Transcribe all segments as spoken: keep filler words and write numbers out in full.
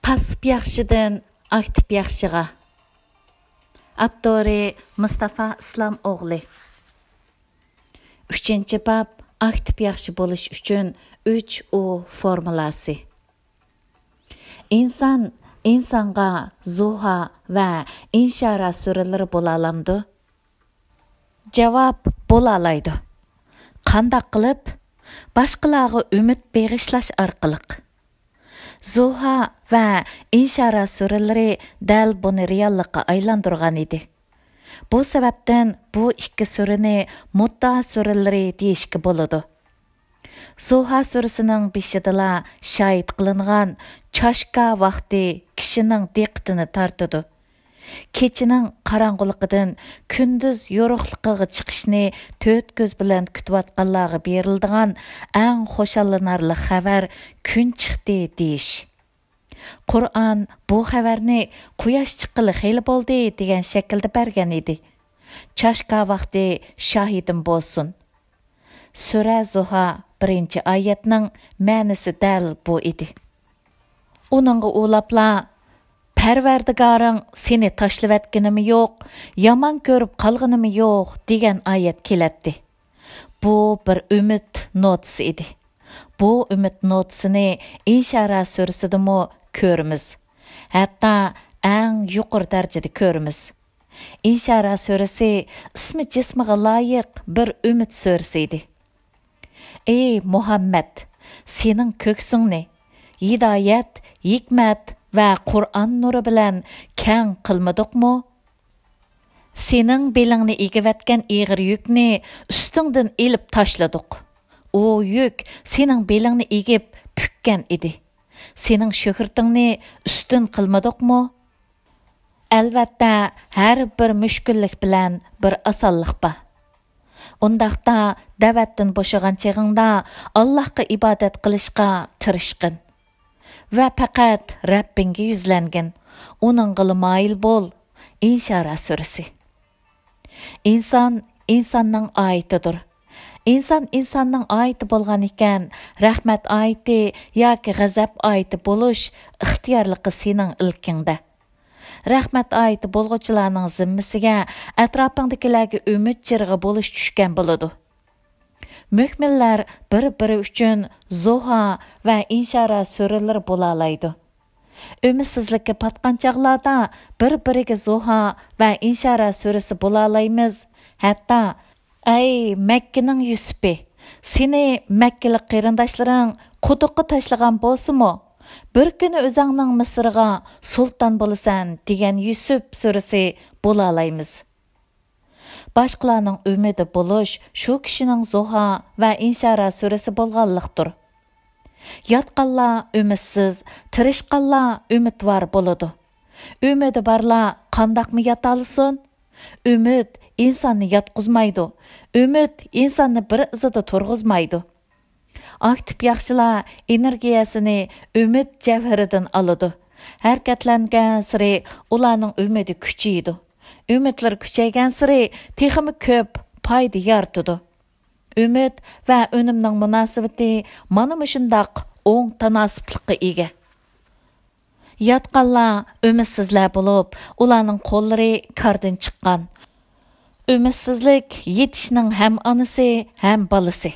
پاسسىپ ياخشىدىن ئاكتىپ ياخشىغا. ئاپتورى مۇستافا ئىسلام ئوغلى. ئۈچىنچى باب، ئاكتىپ ياخشى بولۇش ئۈچۈن ئۈچ ئۇ فورمۇلاسى. ئىنسان ئىنسانغا زۇھا ۋە ئىنشارا سۈرىلىرى بولالامدۇ؟ جاۋاب، بولالايدۇ. قانداق قىلىپ؟ باشقىلارغا ئۈمىد بېغىشلاش ئارقىلىق. زۇھا ۋە ئىنشارا سۈرىلىرى دەل بۇنى رېئاللىققا ئايلاندۇرغان ئىدى. بۇ سەۋەبتىن بۇ ئىككى سۈرىنى مۇددىئا سۈرىلىرى دېيىشكە بولىدۇ. زۇھا سۈرىسىنىڭ بېشىدىلا شاھىت قىلىنغان چاشكا ۋاقتى كىشىنىڭ دىققىتىنى تارتىدۇ. كېچىنىڭ قاراڭغۇلۇقىدىن كۈندۈز يورۇقلۇقىغا چىقىشنى تۆت كۆز بىلەن كۈتۈۋاتقانلارغا بېرىلىدىغان ئەڭ خۇشاللىنارلىق خەۋەر، كۈن چىقتى دېيىش. قۇرئان بۇ خەۋەرنى قۇياش چىققىلى خېلى بولدى دېگەن شەكىلدە بەرگەن ئىدى. چاشكا ۋاقتى شاھىدىم بولسۇن. سۈرە زۇھا بىرىنچى ئايەتنىڭ مەنىسى دەل بۇ ئىدى. ئۇنىڭغا ئۇلاپلا، پەرۋەردىگارىڭ سېنى تاشلىۋەتكىنىمۇ يوق، يامان كۆرۈپ قالغىنىمۇ يوق دېگەن ئايەت كېلەتتى. بۇ بىر ئۈمىد نوتىسى ئىدى. بۇ ئۈمىد نوتىسىنى ئىنشارا سۈرىسىدىمۇ كۆرىمىز. ھەتتا ئەڭ يۇقىرى دەرىجىدە كۆرىمىز. ئىنشارا سۈرىسى ئىسمى جىسمىغا لايىق بىر ئۈمىد سۈرىسى ئىدى. ئەي مۇھەممەد، سېنىڭ كۆكسۈڭنى ھىدايەت، ھېكمەت ۋە قۇرئان نۇرى بىلەن كەڭ قىلمىدۇقمۇ؟ سېنىڭ بېلىڭنى ئېگىۋەتكەن ئېغىر يۈكنى ئۈستۈڭدىن ئېلىپ تاشلىدۇق. ئۇ يۈك سېنىڭ بېلىڭنى ئېگىپ پۈككەن ئىدى. سېنىڭ شۆھرىتىڭنى ئۈستۈن قىلمىدۇقمۇ؟ ئەلۋەتتە، ھەر بىر مۈشكۈللۈك بىلەن بىر ئاسانلىق بار. ئۇنداقتا دەۋەتتىن بوشىغان چېغىڭدا ئاللاھقا ئىبادەت قىلىشقا تىرىشقىن. ۋە پەقەت رەببىڭگە يۈزلەنگىن، ئۇنىڭغىلا مايىل بول. ئىنشارا سۈرىسى. ئىنسان ئىنساننىڭ ئايىتىدۇر. ئىنسان ئىنساننىڭ ئايىتى بولغان ئىكەن، رەھمەت ئايىتى ياكى غەزەپ ئايىتى بولۇش ئىختىيارلىقى سېنىڭ ئىلكىڭدە. رەھمەت ئايىتى بولغۇچىلارنىڭ زىممىسىگە ئەتراپىڭدىكىلەرگە ئۈمىد چىرىغى بولۇش چۈشكەن بولىدۇ. مۆمىنلەر بىر-بىرى ئۈچۈن زۇھا ۋە ئىنشارا سۈرىلىرى بولالايدۇ. ئۈمىدسىزلىككە پاتقان چاغلاردا بىر-بىرىگە زۇھا ۋە ئىنشارا سۈرىسى بولالايمىز. ھەتتا، ئەي مەككىنىڭ يۈسۈپى، سېنى مەككىلىك قېرىنداشلىرىڭ قۇدۇققا تاشلىغان بولسىمۇ، بىر كۈنى ئۆزۈڭنىڭ مىسىرغا سۇلتان بولىسەن دېگەن يۈسۈپ سۈرىسى بولالايمىز. باشقىلارنىڭ ئۈمىدى بولۇش شۇ كىشىنىڭ زۇھا ۋە ئىنشارا سۈرىسى بولغانلىقتۇر. ياتقانلار ئۈمىدسىز، تىرىشقانلار ئۈمىدۋار بولىدۇ. ئۈمىدى بارلار قانداقمۇ ياتالىسۇن؟ ئۈمىد ئىنساننى ياتقۇزمايدۇ. ئۈمىد ئىنساننى بىر ئىزىدا تۇرغۇزمايدۇ. ئاكتىپ ياخشىلار ئېنېرگىيەسىنى ئۈمىد جەۋھىرىدىن ئالىدۇ. ھەرىكەتلەنگەنسېرى ئۇلارنىڭ ئۈمىدى كۈچىيىدۇ. ئۈمىدلىرى كۈچەيگەنسېرى تېخىمۇ كۆپ پايدا يارىتىدۇ. ئۈمىد ۋە ئۈنۈمنىڭ مۇناسىۋىتى مانا مۇشۇنداق ئوڭ تاناسىپلىققا ئىگە. ياتقانلار ئۈمىدسىزلەر بولۇپ، ئۇلارنىڭ قوللىرى كاردىن چىققان. ئۈمىدسىزلىك يېتىشنىڭ ھەم ئانىسى، ھەم بالىسى.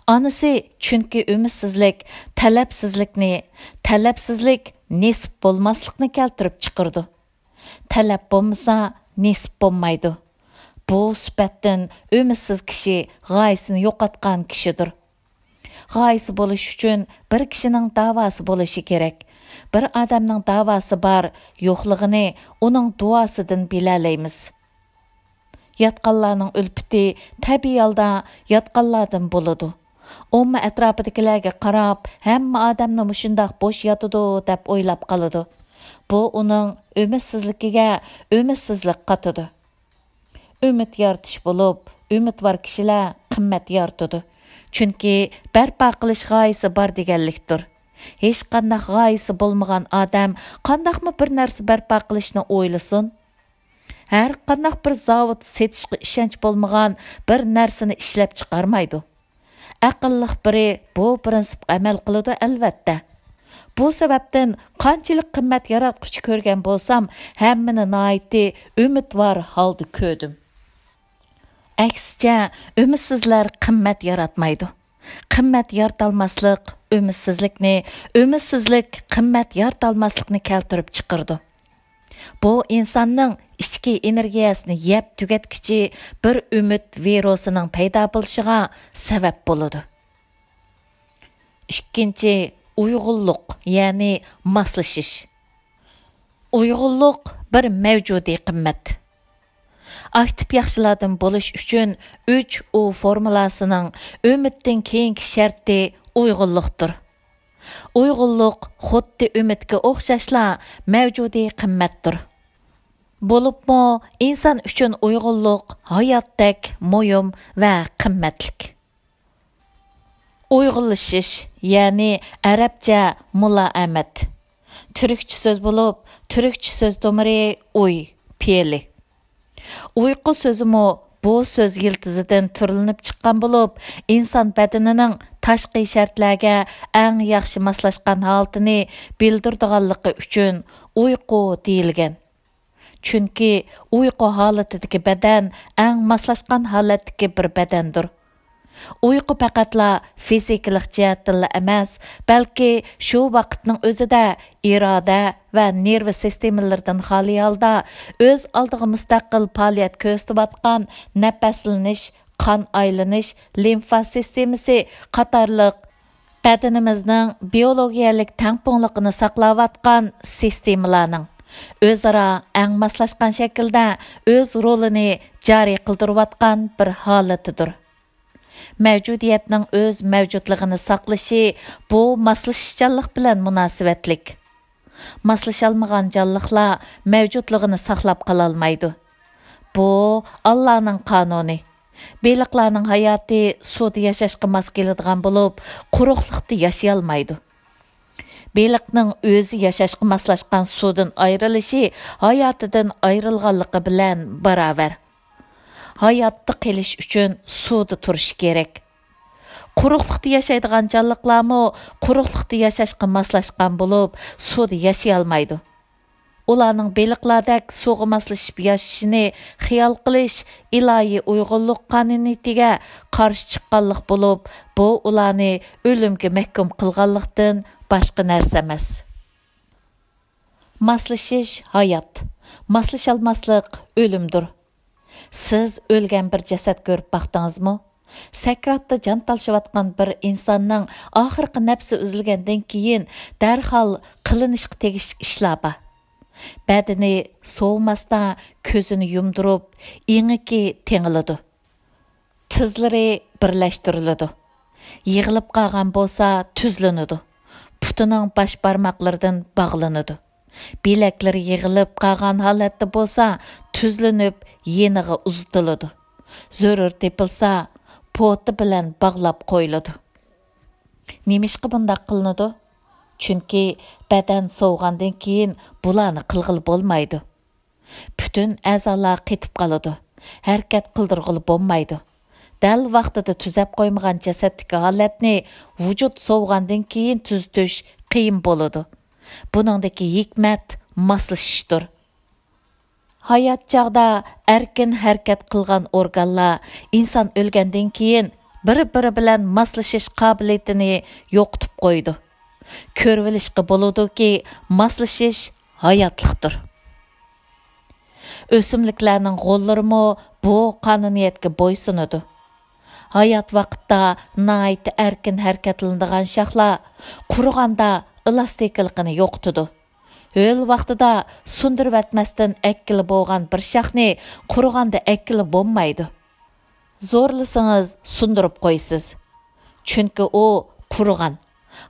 ئانىسى چۈنكى ئۈمىدسىزلىك تەلەپسىزلىكنى، تەلەپسىزلىك نېسىپ بولماسلىقنى كەلتۈرۈپ چىقىرىدۇ. تەلەپ بولمىسا، نېسىپ بولمايدۇ. بۇ سۈپەتتىن ئۈمىدسىز كىشى غايىسىنى يوقاتقان كىشىدۇر. غايىسى بولۇش ئۈچۈن بىر كىشىنىڭ داۋاسى بولۇشى كېرەك. بىر ئادەمنىڭ داۋاسى بار، يوقلۇقىنى ئۇنىڭ دۇئاسىدىن بىلەلەيمىز. ياتقانلارنىڭ ئۈلپىتى تەبىئىي ھالدا ياتقانلاردىن بولىدۇ. ئومما ئەتراپىدىكىلەرگە قاراپ، ھەممە ئادەمنى مۇشۇنداق بوش ياتىدۇ دەپ ئويلاپ قالىدۇ. بۇ ئۇنىڭ ئۈمىدسىزلىكىگە ئۈمىدسىزلىك قاتىدۇ. ئۈمىد يارىتىش بولۇپ، ئۈمىدۋار كىشىلەر قىممەت يارىتىدۇ. چۈنكى بەرپا قىلىش غايىسى بار دېگەنلىكتۇر. ھېچقانداق غايىسى بولمىغان ئادەم قانداقمۇ بىر نەرسە بەرپا قىلىشنى ئويلىسۇن؟ ھەر قانداق بىر زاۋۇت سېتىشقا ئىشەنچ بولمىغان بىر نەرسىنى ئىشلەپ چىقارمايدۇ. ئەقىللىق بىرى بۇ پىرىنسىپقا ئەمەل قىلىدۇ، ئەلۋەتتە. بۇ سەۋەبتىن قانچىلىك قىممەت ياراتقۇچى كۆرگەن بولسام، ھەممىنى ناھايىتى ئۈمىدۋار ھالدا كۆردۈم. ئەكسىچە، ئۈمىدسىزلەر قىممەت ياراتمايدۇ. قىممەت يارىتالماسلىق ئۈمىدسىزلىكنى، ئۈمىدسىزلىك قىممەت يارىتالماسلىقنى كەلتۈرۈپ چىقىرىدۇ. بۇ ئىنساننىڭ ئىچكى ئېنېرگىيەسىنى يەپ تۈگەتكۈچى بىر ئۈمىد ۋىرۇسىنىڭ پەيدا بولۇشىغا سەۋەب بولىدۇ. ئىككىنچى، ئۇيغۇنلۇق، يەنى ماسلىشىش. ئۇيغۇنلۇق بىر مەۋجۇدىي قىممەت. ئاكتىپ ياخشىلاردىن بولۇش ئۈچۈن ئۈچ ئۇ فورمۇلاسىنىڭ ئۈمىدتىن كېيىنكى شەرتى ئۇيغۇنلۇقتۇر. ئۇيغۇنلۇق خۇددى ئۈمىدكە ئوخشاشلا مەۋجۇدىي قىممەتتۇر. بولۇپمۇ ئىنسان ئۈچۈن ئۇيغۇنلۇق ھاياتتەك مۇھىم ۋە قىممەتلىك. ئۇيغۇنلىشىش، يەنى ئەرەبچە مۇلائەمەت. تۈركچە سۆز بولۇپ، تۈركچە سۆز تومۇرى ئۇي، پېئلى. ئۇيقۇ سۆزىمۇ بۇ سۆز يىلتىزىدىن تۈرلىنىپ چىققان بولۇپ، ئىنسان بەدىنىنىڭ تاشقى شەرتلەرگە ئەڭ ياخشى ماسلاشقان ھالىتىنى بىلدۈرىدىغانلىقى ئۈچۈن ئۇيقۇ دېيىلگەن. چۈنكى ئۇيقۇ ھالىتىدىكى بەدەن ئەڭ ماسلاشقان ھالەتتىكى بىر بەدەندۇر. ئۇيقۇ پەقەتلا فىزىكىلىق جەھەتتىنلا ئەمەس، بەلكى شۇ ۋاقىتنىڭ ئۆزىدە ئىرادە ۋە نېرۋا سىستېمىلىرىدىن خالىي ھالدا ئۆز ئالدىغا مۇستەقىل پائالىيەت كۆرسىتىۋاتقان نەپەسلىنىش، قان ئايلىنىش، لىمفا سىستېمىسى قاتارلىق بەدىنىمىزنىڭ بىيولوگىيەلىك تەڭپۇڭلۇقىنى ساقلاۋاتقان سىستېمىلارنىڭ ئۆزئارا ئەڭ ماسلاشقان شەكىلدە ئۆز رولىنى جارى قىلدۇرۇۋاتقان بىر ھالىتىدۇر. مەۋجۇدىيەتنىڭ ئۆز مەۋجۇتلۇقىنى ساقلىشى بۇ ماسلىشىشچانلىق بىلەن مۇناسىۋەتلىك. ماسلىشالمىغان جانلىقلار مەۋجۇتلۇقىنى ساقلاپ قالالمايدۇ. بۇ ئاللانىڭ قانۇنى. بېلىقلارنىڭ ھاياتى سۇدا ياشاشقا ماس كېلىدىغان بولۇپ، قۇرۇقلۇقتا ياشىيالمايدۇ. بېلىقنىڭ ئۆزى ياشاشقا ماسلاشقان سۇدىن ئايرىلىشى ھاياتىدىن ئايرىلغانلىقى بىلەن باراۋەر. ھاياتتا قېلىش ئۈچۈن سۇدا تۇرۇش كېرەك. قۇرۇقلۇقتا ياشايدىغان جانلىقلارمۇ قۇرۇقلۇقتا ياشاشقا ماسلاشقان بولۇپ، سۇدا ياشىيالمايدۇ. ئۇلارنىڭ بېلىقلاردەك سۇغا ماسلىشىپ ياشىشىنى خىيال قىلىش ئىلاھىي ئۇيغۇنلۇق قانۇنىيىتىگە قارشى چىققانلىق بولۇپ، بۇ ئۇلارنى ئۆلۈمگە مەھكۇم قىلغانلىقتىن باشقا نەرسە ئەمەس. ماسلىشىش ھايات، ماسلىشالماسلىق ئۆلۈمدۇر. سىز ئۆلگەن بىر جەسەت كۆرۈپ باقتىڭىزمۇ؟ سەكراتتا جان تالىشىۋاتقان بىر ئىنساننىڭ ئاخىرقى نەپسى ئۈزۈلگەندىن كېيىن دەرھال قىلىنىشقا تېگىشلىك ئىشلار بار. بەدىنى سوۋۇماستا كۆزىنى يۇمدۇرۇپ، ئېڭىكى تېڭىلىدۇ. تىزلىرى بىرلەشتۈرۈلىدۇ. يىغىلىپ قالغان بولسا تۈزلىنىدۇ. پۇتىنىڭ باش بارماقلىرىدىن باغلىنىدۇ. بىلەكلىرى يىغىلىپ قالغان ھالەتتە بولسا تۈزلىنىپ يېنىغا ئۇزىتىلىدۇ. زۆرۈر تېپىلسا پوتا بىلەن باغلاپ قويۇلىدۇ. نېمىشقا بۇنداق قىلىنىدۇ؟ چۈنكى بەدەن سوۋۇغاندىن كېيىن بۇلارنى قىلغىلى بولمايدۇ. پۈتۈن ئەزالار قېتىپ قالىدۇ. ھەرىكەت قىلدۇرغىلى بولمايدۇ. دەل ۋاقتىدا تۈزەپ قويمىغان جەسەتتىكى ھالەتنى ۋۇجۇد سوۋۇغاندىن كېيىن تۈزىتىش قىيىن بولىدۇ. بۇنىڭدىكى ھېكمەت ماسلىشىشتۇر. ھايات چاغدا ئەركىن ھەرىكەت قىلغان ئورگانلار ئىنسان ئۆلگەندىن كېيىن بىر-بىرى بىلەن ماسلىشىش قابىلىيىتىنى يوقىتىپ قويىدۇ. كۆرۈۋېلىشقا بولىدۇكى، ماسلىشىش ھاياتلىقتۇر. ئۆسۈملۈكلەرنىڭ غوللىرىمۇ بۇ قانۇنىيەتكە بويسۇنىدۇ. ھايات ۋاقىتتا ناھايىتى ئەركىن ھەرىكەتلىنىدىغان شاخلار قۇرۇغاندا ئېلاستىكىلىقىنى يوقىتىدۇ. ھۆل ۋاقتىدا سۇندۇرۇۋەتمەستىن ئەككىلى بولغان بىر شاخنى قۇرۇغاندا ئەككىلى بولمايدۇ. زورلىسىڭىز سۇندۇرۇپ قويىسىز. چۈنكى ئۇ قۇرۇغان،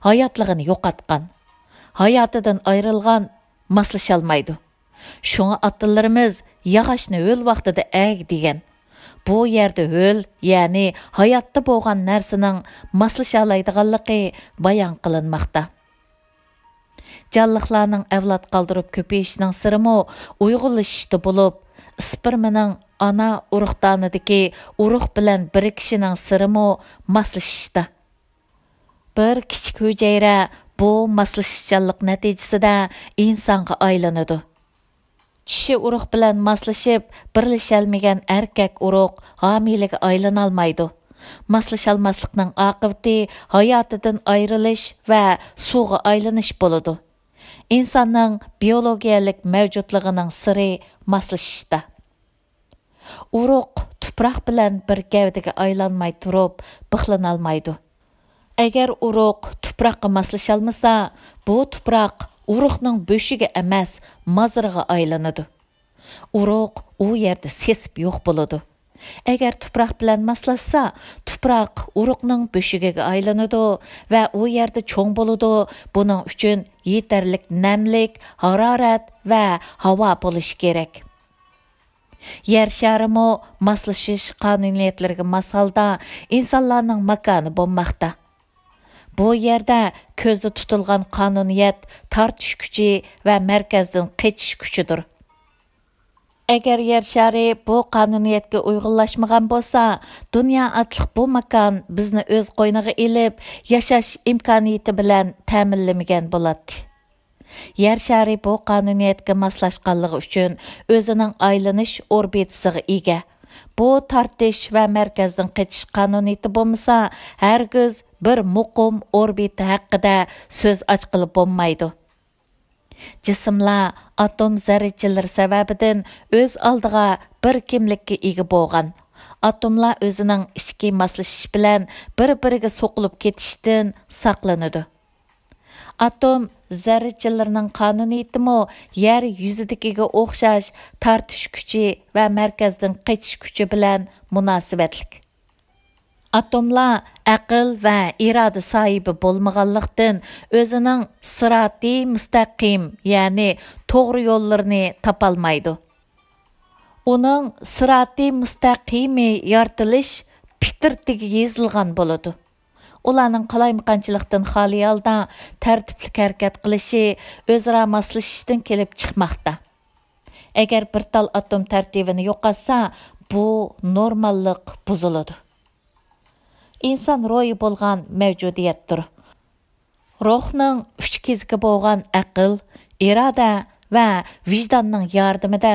ھاياتلىقىنى يوقاتقان، ھاياتىدىن ئايرىلغان، ماسلىشالمايدۇ. شۇڭا ئاتىلىرىمىز ياغاچنى ھۆل ۋاقتىدا ئەگ دېگەن. بۇ يەردە ھۆل، يەنى ھاياتتا بولغان نەرسىنىڭ ماسلىشالايدىغانلىقى بايان قىلىنماقتا. جانلىقلارنىڭ ئەۋلاد قالدۇرۇپ كۆپىيىشىنىڭ سىرىمۇ ئۇيغۇنلىشىشتا بولۇپ، ئىسپېرمىنىڭ ئانا ئۇرۇقدانىدىكى ئۇرۇق بىلەن بىرىكىشىنىڭ سىرىمۇ ماسلىشىشتا. بىر كىچىك ھۈجەيرە بۇ ماسلىشىشچانلىق نەتىجىسىدە ئىنسانغا ئايلىنىدۇ. چىشى ئۇرۇق بىلەن ماسلىشىپ بىرلىشەلمىگەن ئەركەك ئۇرۇق ھامىلىگە ئايلىنالمايدۇ. ماسلىشالماسلىقنىڭ ئاقىۋىتى ھاياتىدىن ئايرىلىش ۋە سۇغا ئايلىنىش بولىدۇ. ئىنساننىڭ بىيولوگىيەلىك مەۋجۇتلۇقىنىڭ سىرى ماسلىشىشتا. ئۇرۇق تۇپراق بىلەن بىر گەۋدىگە ئايلانماي تۇرۇپ بىخلىنالمايدۇ. ئەگەر ئۇرۇق تۇپراققا ماسلىشالمىسا، بۇ تۇپراق ئۇرۇقنىڭ بۆشۈكى ئەمەس، مازىرىغا ئايلىنىدۇ. ئۇرۇق ئۇ يەردە سېسىپ يوق بولىدۇ. ئەگەر تۇپراق بىلەن ماسلاشسا، تۇپراق ئۇرۇقنىڭ بۆشۈكىگە ئايلىنىدۇ ۋە ئۇ يەردە چوڭ بولىدۇ. بۇنىڭ ئۈچۈن يېتەرلىك نەملىك، ھارارەت ۋە ھاۋا بولۇشى كېرەك. يەر شارىمۇ ماسلىشىش قانۇنىيەتلىرىگە ماس ھالدا ئىنسانلارنىڭ ماكانى بولماقتا. بۇ يەردە كۆزدە تۇتۇلغان قانۇنىيەت تارتىش كۈچى ۋە مەركەزدىن قېچىش كۈچىدۇر. ئەگەر يەر شارى بۇ قانۇنىيەتكە ئۇيغۇنلاشمىغان بولسا، دۇنيا ئاتلىق بۇ ماكان بىزنى ئۆز قوينىغا ئېلىپ، ياشاش ئىمكانىيىتى بىلەن تەمىنلىمىگەن بولاتتى. يەر شارى بۇ قانۇنىيەتكە ماسلاشقانلىقى ئۈچۈن ئۆزىنىڭ ئايلىنىش ئوربىتىسىغا ئىگە. بۇ تارتىش ۋە مەركەزدىن قېچىش قانۇنىيىتى بولمىسا، ھەرگىز بىر مۇقىم ئوربىتا ھەققىدە سۆز ئاچقىلى بولمايدۇ. جىسىملار ئاتوم زەررىچىلىرى سەۋەبىدىن ئۆز ئالدىغا بىر كىملىككە ئىگە بولغان. ئاتوملار ئۆزىنىڭ ئىچكى ماسلىشىش بىلەن بىر-بىرىگە سوقۇلۇپ كېتىشتىن ساقلىنىدۇ. ئاتوم زەررىچىلىرىنىڭ قانۇنىيىتىمۇ يەر يۈزىدىكىگە ئوخشاش تارتىش كۈچى ۋە مەركەزدىن قېچىش كۈچى بىلەن مۇناسىۋەتلىك. ئاتوملار ئەقىل ۋە ئىرادە ساھىبى بولمىغانلىقتىن، ئۆزىنىڭ سىراتى مۇستەقىم، يەنى توغرا يوللىرىنى تاپالمايدۇ. ئۇنىڭ سىراتى مۇستەقىمى يارىتىلىش پىترىتىگە يېزىلغان بولىدۇ. ئۇلارنىڭ قالايمىقانچىلىقتىن خالىي ھالدا تەرتىپلىك ھەرىكەت قىلىشى ئۆزئارا ماسلىشىشتىن كېلىپ چىقماقتا. ئەگەر بىر تال ئاتوم تەرتىپىنى يوقاتسا، بۇ نورماللىق بۇزۇلىدۇ. ئىنسان روھى بولغان مەۋجۇدىيەتتۇر. روھنىڭ ئۈچ كېزىكى بولغان ئەقىل، ئىرادە ۋە ۋىجداننىڭ ياردىمىدە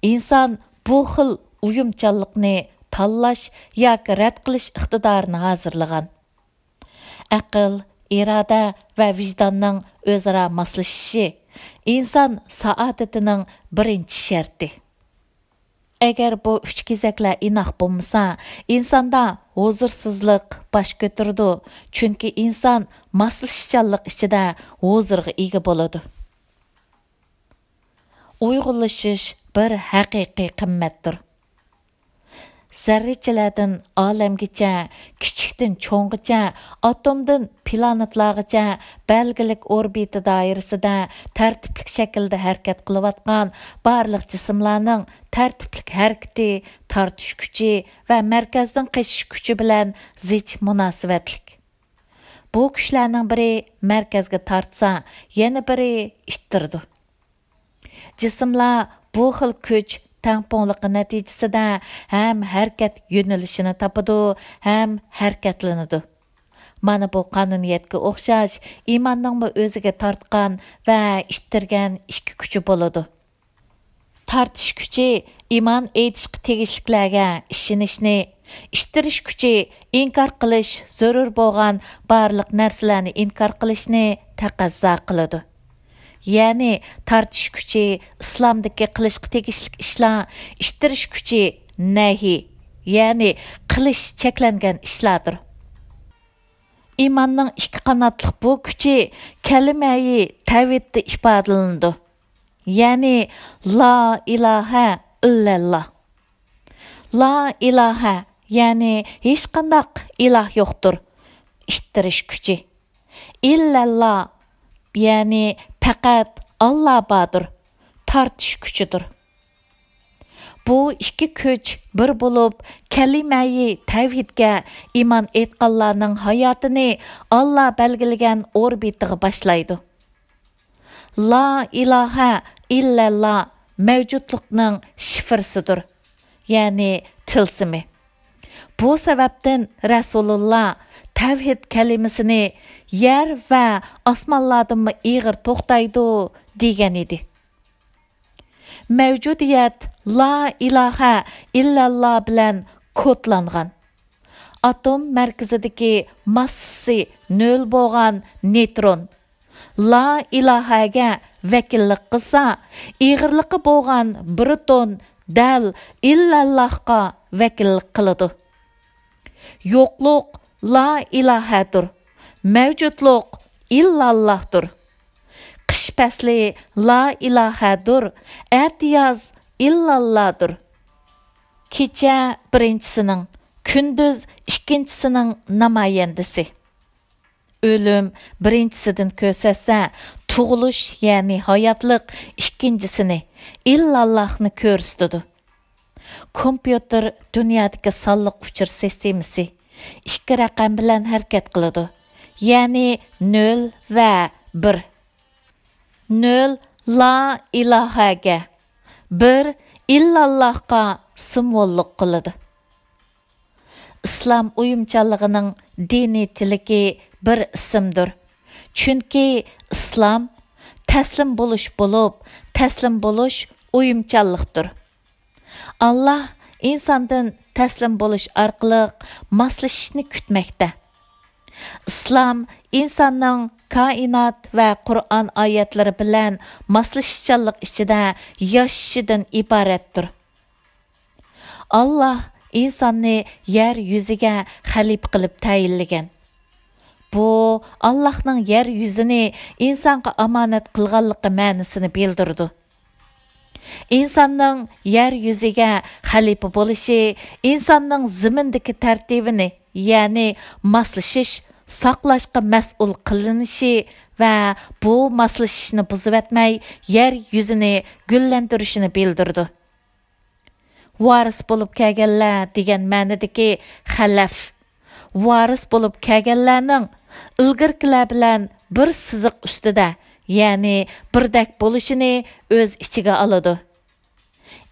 ئىنسان بۇ خىل ئۇيۇمچانلىقنى تاللاش ياكى رەت قىلىش ئىقتىدارىنى ھازىرلىغان. ئەقىل، ئىرادە ۋە ۋىجداننىڭ ئۆزئارا ماسلىشىشى ئىنسان سائادىتىنىڭ بىرىنچى شەرتى. ئەگەر بۇ ئۈچ كېزەكلەر ئىناق بولمىسا، ئىنساندا ھۇزۇرسىزلىق باش كۆتۈرىدۇ، چۈنكى ئىنسان ماسلىشىشچانلىق ئىچىدە ھۇزۇرغا ئىگە بولىدۇ. ئۇيغۇنلىشىش بىر ھەقىقىي قىممەتتۇر. زەررىچىلەردىن ئالەمگىچە، كىچىكتىن چوڭغىچە، ئاتومدىن پلانېتلارغىچە بەلگىلىك ئوربىتا دائىرىسىدە تەرتىپلىك شەكىلدە ھەرىكەت قىلىۋاتقان بارلىق جىسىملارنىڭ تەرتىپلىك ھەرىكىتى تارتىش كۈچى ۋە مەركەزدىن قېچىش كۈچى بىلەن زىچ مۇناسىۋەتلىك. بۇ كۈچلەرنىڭ بىرى مەركەزگە تارتسا، يەنە بىرى ئىتتىرىدۇ. جىسىملار بۇ خىل كۈچ تەڭپۇڭلۇقى نەتىجىسىدە ھەم ھەرىكەت يۆنىلىشىنى تاپىدۇ ھەم ھەرىكەتلىنىدۇ. مانا بۇ قانۇنىيەتكە ئوخشاش ئىماننىڭمۇ ئۆزىگە تارتقان ۋە ئىتتىرگەن ئىككى كۈچى بولىدۇ. تارتىش كۈچى ئىمان ئېيتىشقا تېگىشلىكلەرگە ئىشىنىشنى، ئىتتىرىش كۈچى ئىنكار قىلىش زۆرۈر بولغان بارلىق نەرسىلەرنى ئىنكار قىلىشنى تەقەززا قىلىدۇ. يەنى تارتىش كۈچى ئىسلامدىكى قىلىشقا تېگىشلىك ئىشلار، ئىتتىرىش كۈچى نەھى، يەنى قىلىش چەكلەنگەن ئىشلاردۇر. ئىماننىڭ ئىككى قاناتلىق بۇ كۈچى كەلىمەيى تەۋھىدتە ئىپادىلىنىدۇ. يەنى لا ئىلاھە ئىللەللا. لا ئىلاھە، يەنى ھېچقانداق ئىلاھ يوقتۇر، ئىتتىرىش كۈچى. ئىللەللا، يەنى پەقەت ئاللا باردۇر، تارتىش كۈچىدۇر. بۇ ئىككى كۈچ بىر بولۇپ، كەلىمەيى تەۋھىدكە ئىمان ئېيتقانلارنىڭ ھاياتىنى ئاللا بەلگىلىگەن ئوربىتىغا باشلايدۇ. لا ئىلاھە ئىللەللا مەۋجۇتلۇقنىڭ شىفىرسىدۇر، يەنى تىلسىمى. بۇ سەۋەبتىن رەسۇلۇللا تەۋھىد كەلىمىسىنى يەر ۋە ئاسمانلاردىنمۇ ئېغىر توختايدۇ دېگەن ئىدى. مەۋجۇدىيەت لا ئىلاھە ئىللەللا بىلەن كودلانغان. ئاتوم مەركىزىدىكى ماسسىسى نۆل بولغان نېيترون لا ئىلاھەگە ۋەكىللىك قىلسا، ئېغىرلىقى بولغان بىر تون دەل ئىللەللاھقا ۋەكىللىك قىلىدۇ. يوقلۇق لا ئىلاھەدۇر، مەۋجۇتلۇق ئىللاللاھدۇر. قىش پەسلى لا ئىلاھەدۇر، ئەتىياز ئىللاللاھدۇر. كېچە بىرىنچىسىنىڭ، كۈندۈز ئىككىنچىسىنىڭ نامايەندىسى. ئۆلۈم بىرىنچىسىدىن كۆرسەتسە، تۇغۇلۇش، يەنى ھاياتلىق ئىككىنچىسىنى، ئىللاللاھنى كۆرسىتىدۇ. كومپيۇتېر دۇنيادىكى سانلىق ئۇچۇر سىستېمىسى، ئىككى رەقەم بىلەن ھەرىكەت قىلىدۇ، يەنى نۆل ۋە بىر. نۆل لا ئىلاھەگە، بىر ئىللاللاھقا سىمۋوللۇق قىلىدۇ. ئىسلام ئويۇمچانلىقىنىڭ دىنىي تىلىكى بىر ئىسىمدۇر. چۈنكى ئىسلام تەسلىم بولۇش بولۇپ، تەسلىم بولۇش ئويۇمچانلىقتۇر. ئاللاھ ئىنساندىن تەسلىم بولۇش ئارقىلىق ماسلىشىشنى كۈتمەكتە. ئىسلام ئىنساننىڭ كائىنات ۋە قۇرئان ئايەتلىرى بىلەن ماسلىشىشچانلىق ئىچىدە ياشىشىدىن ئىبارەتتۇر. ئاللاھ ئىنساننى يەر يۈزىگە خەلىپە قىلىپ تەيىنلىگەن. بۇ ئاللاھنىڭ يەر يۈزىنى ئىنسانغا ئامانەت قىلغانلىقى مەنىسىنى بىلدۈرىدۇ. ئىنساننىڭ يەر يۈزىگە خەلىپە بولۇشى ئىنساننىڭ زېمىندىكى تەرتىپىنى، يەنى ماسلىشىش، ساقلاشقا مەسئۇل قىلىنىشى ۋە بۇ ماسلىشىشنى بۇزۇۋەتمەي، يەر يۈزىنى گۈللەندۈرۈشىنى بىلدۈرىدۇ. ۋارىس بولۇپ كەلگەنلەر دېگەن مەنىدىكى خەلەف، ۋارىس بولۇپ كەلگەنلەرنىڭ ئىلگىرىكىلەر بىلەن بىر سىزىق ئۈستىدە، يەنى بىردەك بولۇشىنى ئۆز ئىچىگە ئالىدۇ.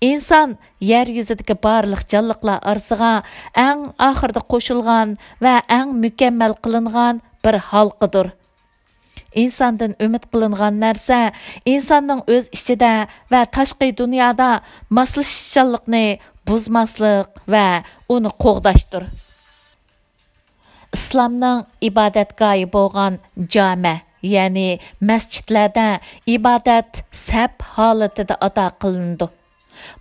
ئىنسان يەر يۈزىدىكى بارلىق جانلىقلار ئارىسىغا ئەڭ ئاخىرىدا قوشۇلغان ۋە ئەڭ مۇكەممەل قىلىنغان بىر ھالقىدۇر. ئىنساندىن ئۈمىد قىلىنغان نەرسە ئىنساننىڭ ئۆز ئىچىدە ۋە تاشقى دۇنيادا ماسلىشىشچانلىقنى بۇزماسلىق ۋە ئۇنى قوغداشتۇر. ئىسلامنىڭ ئىبادەتگاھى بولغان جامە، يەنى مەسچىتلەردە ئىبادەت سەپ ھالىتىدە ئادا قىلىنىدۇ.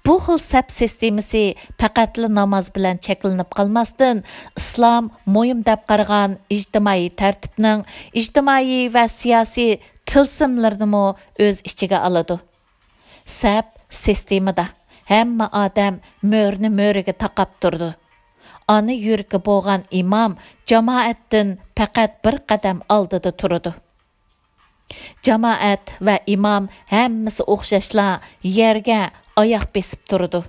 بۇ خىل سەپ سىستېمىسى پەقەتلا ناماز بىلەن چەكلىنىپ قالماستىن، ئىسلام مۇھىم دەپ قارىغان ئىجتىمائىي تەرتىپنىڭ ئىجتىمائىي ۋە سىياسىي تىلسىملىرىنىمۇ ئۆز ئىچىگە ئالىدۇ. سەپ سىستېمىدا ھەممە ئادەم مۆرىنى مۆرىگە تاقاپ تۇرىدۇ. ئانا يۈرىكى بولغان ئىمام جامائەتتىن پەقەت بىر قەدەم ئالدىدا تۇرىدۇ. جامائەت ۋە ئىمام ھەممىسى ئوخشاشلا يەرگە ئاياق بېسىپ تۇرىدۇ.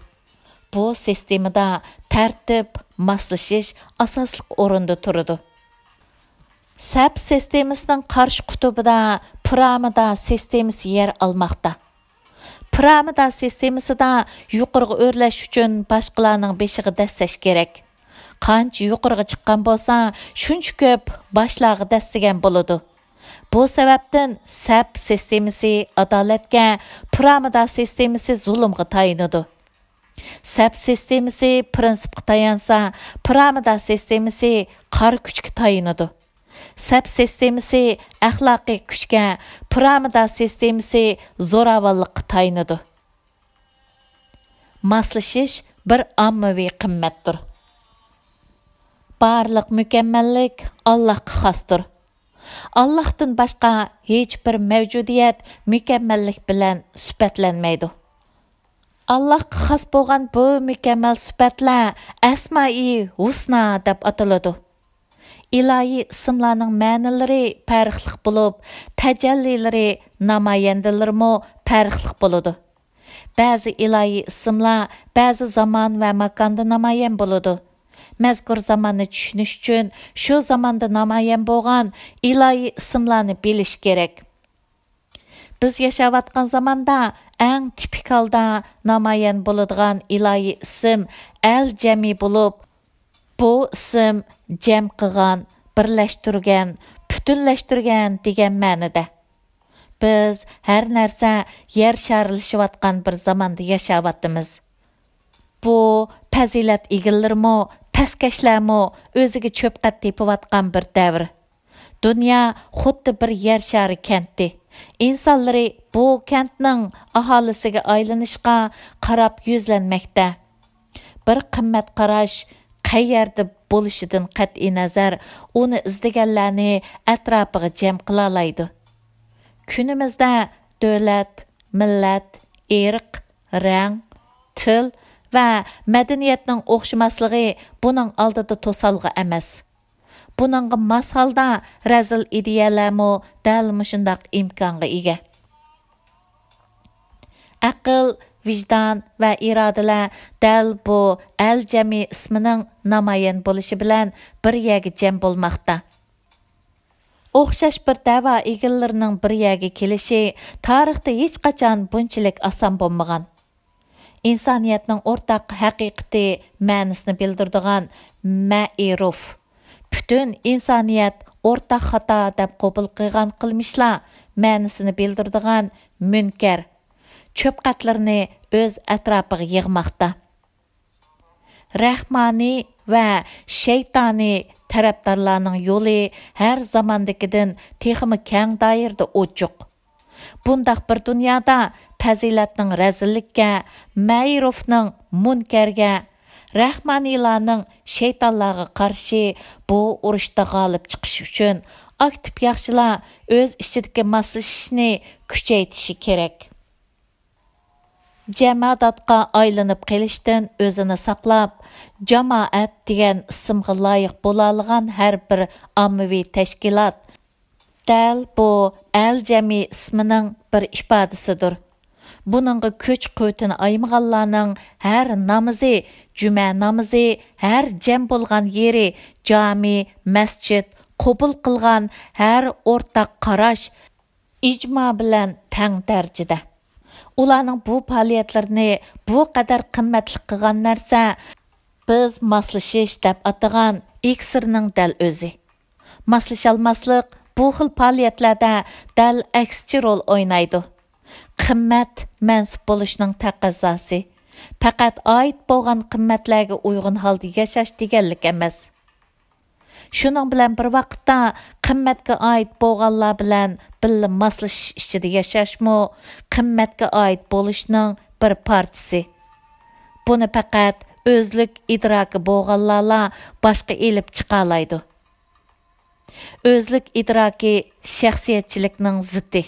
بۇ سىستېمىدا تەرتىپ، ماسلىشىش ئاساسلىق ئورۇندا تۇرىدۇ. سەپ سىستېمىسىنىڭ قارشى قۇتۇبىدا پىرامىدا سىستېمىسى يەر ئالماقتا. پىرامىدا سىستېمىسىدا يۇقىرىغا ئۆرلەش ئۈچۈن باشقىلارنىڭ بېشىغا دەسسەش كېرەك. قانچە يۇقىرىغا چىققان بولسا، شۇنچە كۆپ باشلارغا دەسسىگەن بولىدۇ. بۇ سەۋەبتىن سەپ سىستېمىسى ئادالەتكە، پىرامىدا سىستېمىسى زۇلۇمغا تايىنىدۇ. سەپ سىستېمىسى پىرىنسىپقا تايانسا، پىرامىدا سىستېمىسى قارا كۈچكە تايىنىدۇ. سەپ سىستېمىسى ئەخلاقىي كۈچكە، پىرامىدا سىستېمىسى زوراۋانلىققا تايىنىدۇ. ماسلىشىش بىر ئاممىۋى قىممەتتۇر. بارلىق مۇكەممەللىك ئاللاھقا خاستۇر. ئاللاھتىن باشقا ھېچبىر مەۋجۇدىيەت مۇكەممەللىك بىلەن سۈپەتلەنمەيدۇ. ئاللاھقا خاس بولغان بۇ مۇكەممەل سۈپەتلەر ئەسمائى ھۇسنا دەپ ئاتىلىدۇ. ئىلاھىي ئىسىملارنىڭ مەنىلىرى پەرقلىق بولۇپ، تەجەللىلىرى، نامايەندىلىرىمۇ پەرقلىق بولىدۇ. بەزى ئىلاھىي ئىسىملار بەزى زامان ۋە ماكاندا نامايان بولىدۇ. مەزكۇر زاماننى چۈشىنىش ئۈچۈن شۇ زاماندا نامايان بولغان ئىلاھىي ئىسىملارنى بىلىش كېرەك. بىز ياشاۋاتقان زاماندا ئەڭ تىپىك ھالدا نامايان بولىدىغان ئىلاھىي ئىسىم ئەل جەمى بولۇپ، بۇ ئىسىم جەم قىلغان، بىرلەشتۈرگەن، پۈتۈنلەشتۈرگەن دېگەن مەنىدە. بىز ھەر نەرسە يەر شارلىشىۋاتقان بىر زاماندا ياشاۋاتىمىز. بۇ پەزىلەت ئىگىلىرىمۇ، پەسكەشلەرمۇ ئۆزىگە چۆپقەت تېپىۋاتقان بىر دەۋر. دۇنيا خۇددى بىر يەر شارى كەنتى. ئىنسانلىرى بۇ كەنتنىڭ ئاھالىسىگە ئايلىنىشقا قاراپ يۈزلەنمەكتە. بىر قىممەت قاراش قەيەردە بولۇشىدىن قەتئىينەزەر، ئۇنى ئىزدىگەنلەرنى ئەتراپىغا جەم قىلالايدۇ. كۈنىمىزدە دۆلەت، مىللەت، ئىرق، رەڭ، تىل ۋە مەدەنىيەتنىڭ ئوخشىماسلىقى بۇنىڭ ئالدىدا توسالغۇ ئەمەس. بۇنىڭغا ماس ھالدا رەزىل ئىدىيەلەرمۇ دەل مۇشۇنداق ئىمكانغا ئىگە. ئەقىل، ۋىجدان ۋە ئىرادىلەر دەل بۇ ئەل جەمئى ئىسمىنىڭ نامايان بولۇشى بىلەن بىر يەرگە جەم بولماقتا. ئوخشاش بىر دەۋا ئىگىلىرىنىڭ بىر يەرگە كېلىشى تارىختا ھېچقاچان بۇنچىلىك ئاسان بولمىغان. ئىنسانىيەتنىڭ ئورتاق ھەقىقىتى مەنىسىنى بىلدۈرىدىغان مەئىروف، پۈتۈن ئىنسانىيەت ئورتاق خاتا دەپ قوبۇل قىلغان قىلمىشلار مەنىسىنى بىلدۈرىدىغان مۇنكەر، چۆپقەتلىرىنى ئۆز ئەتراپىغا يىغماقتا. رەھمانىي ۋە شەيتانىي تەرەپدارلارنىڭ يولى ھەر زاماندىكىدىن تېخىمۇ كەڭ دائىرىدە ئوچۇق. بۇنداق بىر دۇنيادا پەزىلەتنىڭ رەزىللىككە، مەئىروفنىڭ مۇنكەرگە، رەھمانىيلارنىڭ شەيتانلارغا قارشى بۇ ئۇرۇشتا غالىب چىقىش ئۈچۈن ئاكتىپ ياخشىلار ئۆز ئىچىدىكى ماسلىشىشنى كۈچەيتىشى كېرەك. جامائەتكە ئايلىنىپ قېلىشتىن ئۆزىنى ساقلاپ، جامائەت دېگەن ئىسىمغا لايىق بولالىغان ھەر بىر ئاممىۋى تەشكىلات دەل بۇ ئەل جەمئى ئىسمىنىڭ بىر ئىپادىسىدۇر. بۇنىڭغا كۈچ-قۇۋۋىتىنى ئايىمىغانلارنىڭ ھەر نامىزى، جۈمە نامىزى، ھەر جەم بولغان يېرى، جامى، مەسچىت، قوبۇل قىلغان ھەر ئورتاق قاراش، ئىجما بىلەن تەڭ دەرىجىدە. ئۇلارنىڭ بۇ پائالىيەتلىرىنى بۇ قەدەر قىممەتلىك قىلغان نەرسە بىز ماسلىشىش دەپ ئاتىغان ئىكسىرنىڭ دەل ئۆزى. ماسلىشالماسلىق بۇ خىل پائالىيەتلەردە دەل ئەكسىچە رول ئوينايدۇ. قىممەت مەنسۇپ بولۇشنىڭ تەقەززاسى. پەقەت ئائىت بولغان قىممەتلەرگە ئۇيغۇن ھالدا ياشاش دېگەنلىك ئەمەس. شۇنىڭ بىلەن بىر ۋاقىتتا، قىممەتكە ئائىت بولغانلار بىلەن بىللە ماسلىشىش ئىچىدە ياشاشمۇ قىممەتكە ئائىت بولۇشنىڭ بىر پارچىسى. بۇنى پەقەت ئۆزلۈك ئىدراكى بولغانلارلا باشقا ئېلىپ چىقالايدۇ. ئۆزلۈك ئىدراكى شەخسىيەتچىلىكنىڭ زىتى.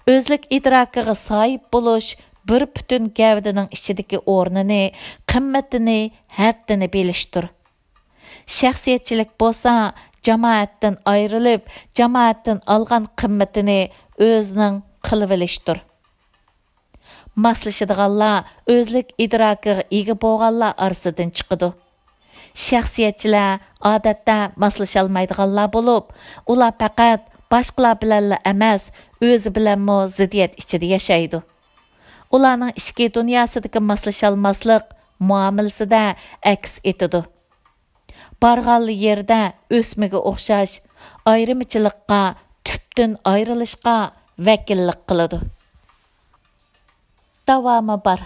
ئۆزلۈك ئىدراكىغا ساھىب بولۇش بىر پۈتۈن گەۋدىنىڭ ئىچىدىكى ئورنىنى، قىممىتىنى، ھەددىنى بىلىشتۇر. شەخسىيەتچىلىك بولسا جامائەتتىن ئايرىلىپ، جامائەتتىن ئالغان قىممىتىنى ئۆزىنىڭ قىلىۋېلىشتۇر. ماسلىشىدىغانلار ئۆزلۈك ئىدراكىغا ئىگە بولغانلار ئارىسىدىن چىقىدۇ. شەخسىيەتچىلەر ئادەتتە ماسلىشالمايدىغانلار بولۇپ، ئۇلار پەقەت باشقىلار بىلەنلا ئەمەس، ئۆزى بىلەنمۇ زىددىيەت ئىچىدە ياشايدۇ. ئۇلارنىڭ ئىچكى دۇنياسىدىكى ماسلىشالماسلىق مۇئامىلىسىدە ئەكس ئېتىدۇ. بارغانلا يېرىدە ئۆسمىگە ئوخشاش ئايرىمىچىلىققا، تۈپتىن ئايرىلىشقا ۋەكىللىك قىلىدۇ. داۋامى بار.